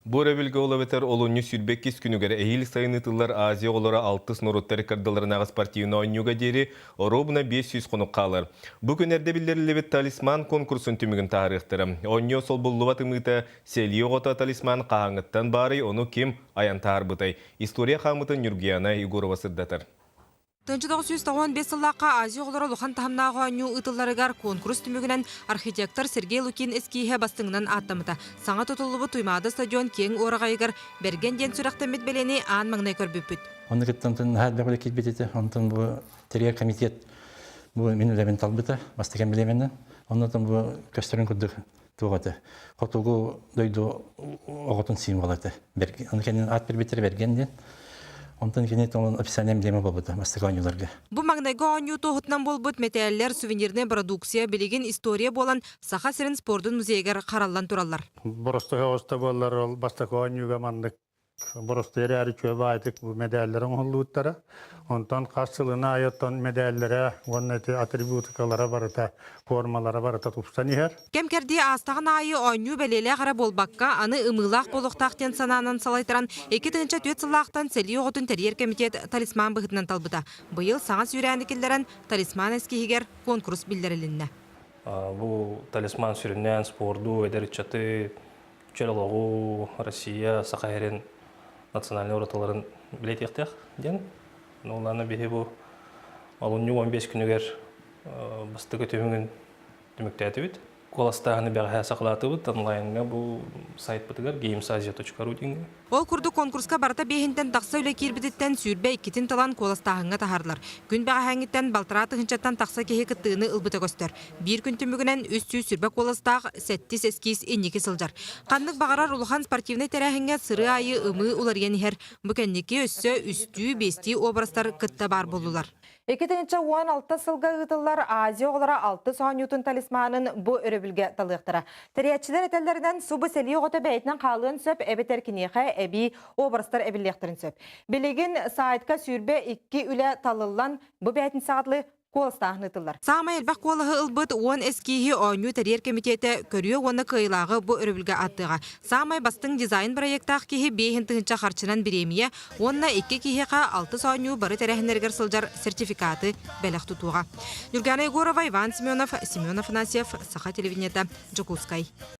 Бу өрөбүлгэ ол эбэтэр олунньу 22 күнүгэр эһиил сайын ыытыллар Азия оҕолоро алтыс норуоттар ыккардыларынааҕы спортивнай оонньууга диэри оруобуна 500 хонук хаалар. Бу күн эрдэ биллэриллибит талисман конкурсун түмүгүн таһаарыахтара. Оонньуу солбуллубат ымыыта сэлии оҕото талисман хаһааҥҥыттан баарый, ону ким айан таһаарбытай? История хаамыытын Ньургуяна Егорова сырдатар. 1995 сыллаахха Азия оҕолоро улахан таһымнаах оонньуу ыытылларыгар куонкурус түмүгүнэн архитектор Сергей Лукин эскииһэ бастыҥынан ааттаммыта. Саҥа тутуллубут Туймаада стадион киэҥ уораҕайыгар Бэргэн диэн сүрэхтэммит бэлиэни аан маҥнай көрбүппүт. Онно кытта онтон наһаа элбэх үлэ киирбит этэ. Онтон бу тэрийэр комитет бу мин үлэбин талбыта, бастакы эмблемэнэн. Оннотон бу көстөрүн курдук туох этэ. Хотугу дойду оҕотун символа этэ. Аны кэннин аат биэрбиттэрэ Бэргэн диэн. Онтон кини толон официальный эмблема буолбута бастакы оонньууларга. Бу маҥнайгы оонньуу туоһутунан буолбут мэтээллэр, сувенирнай продукция билигин история буолан Саха сирин спордун музейыгар хараллан тураллар. Боростуой оҕуста буоллар ол бастакы оонньууга маннык Боростуой эрээри үчүгэй баайытык бу мэдээллэр оҥоһуллубуттара. Онтон хас сылын аайы оттон мэдээллэрэ уонна ити атрибутикалара барыта, формалара барыта тупсан иһэр. Кэм-кэрдии аастаҕын аайы оонньуу бэлиэлээх эрэ буолбакка, аны ымыылаах буолуохтаах диэн санаанан салайтаран, 2004 сыллаахтан сэлии оҕотун тэрийэр кэмитиэт талисман быһыытынан талбыта. Быйыл саҥа сүүрээни киллэрэн, талисман эскиһигэр куонкурус биллэрилиннэ. Бу талисман сүрүннээн спорду, эдэр ыччаты чөл олоҕу Россия, Саха сирин национальнай уратыларын билэтиэхтээх диэн. Ол биһи бу олунньу 15 күнүгэр бастакы түмүгүн түмүктээтибит. Куоластааһыны бэҕэһээ саҕалаатыбыт онлайҥҥа бу сайтпытыгар gamesasia.ru диэҥҥэ. Ол курдук конкурска барыта биэһинтэн тахса үлэ киирбититтэн 22-тин талан куоластааһыҥҥа таһаардылар. Күн бэҕэһээҥҥиттэн балтараа тыһыынчаттан тахса киһи кыттыыны ылбыта көстөр. Биир күн түмүгүнэн 320 куоластаах сэттис эскиз инники сылдьар. Ханнык баҕарар улахан спортивнай тэрээһиҥҥэ сырыы аайы ымыы уларыйан иһэр. Бу кэнники өссө үстүү-биэстии образтар кытта баар буоллулар. 2016 сылга ыытыллар Азия оҕолоро алтыс оонньуутун талисманын бу өрөбүлгэ талыахтара. Тэрийээччилэр этэллэринэн, субу сэлии оҕото бэйэтинэн хаалыан сөп эбэтэр киниэхэ эбии образтар эбиллиэхтэрин сөп. Билигин сайтка 22 үлэ талыллан, бу бээтинсэҕэ дылы куоластааһын ыытыллар. Саамай элбэх куолаһы ылбыт 10 эскииһи оонньуу тэрийэр кэмитиэтэ көрүө уонна кыайыылааҕы бу өрөбүлгэ ааттыаҕа. Саамай бастыҥ дизайн бырайыактаах киһи 5000 харчынан бириэмийэ уонна икки киһиэхэ алтыс оонньуу бары тэрээһиннэригэр сылдьар сертификаты бэлэх тутуоҕа. Ньургана Егорова, Иван Семенов, Семен Афанасьев, Саха телевидениета, Дьокуускай.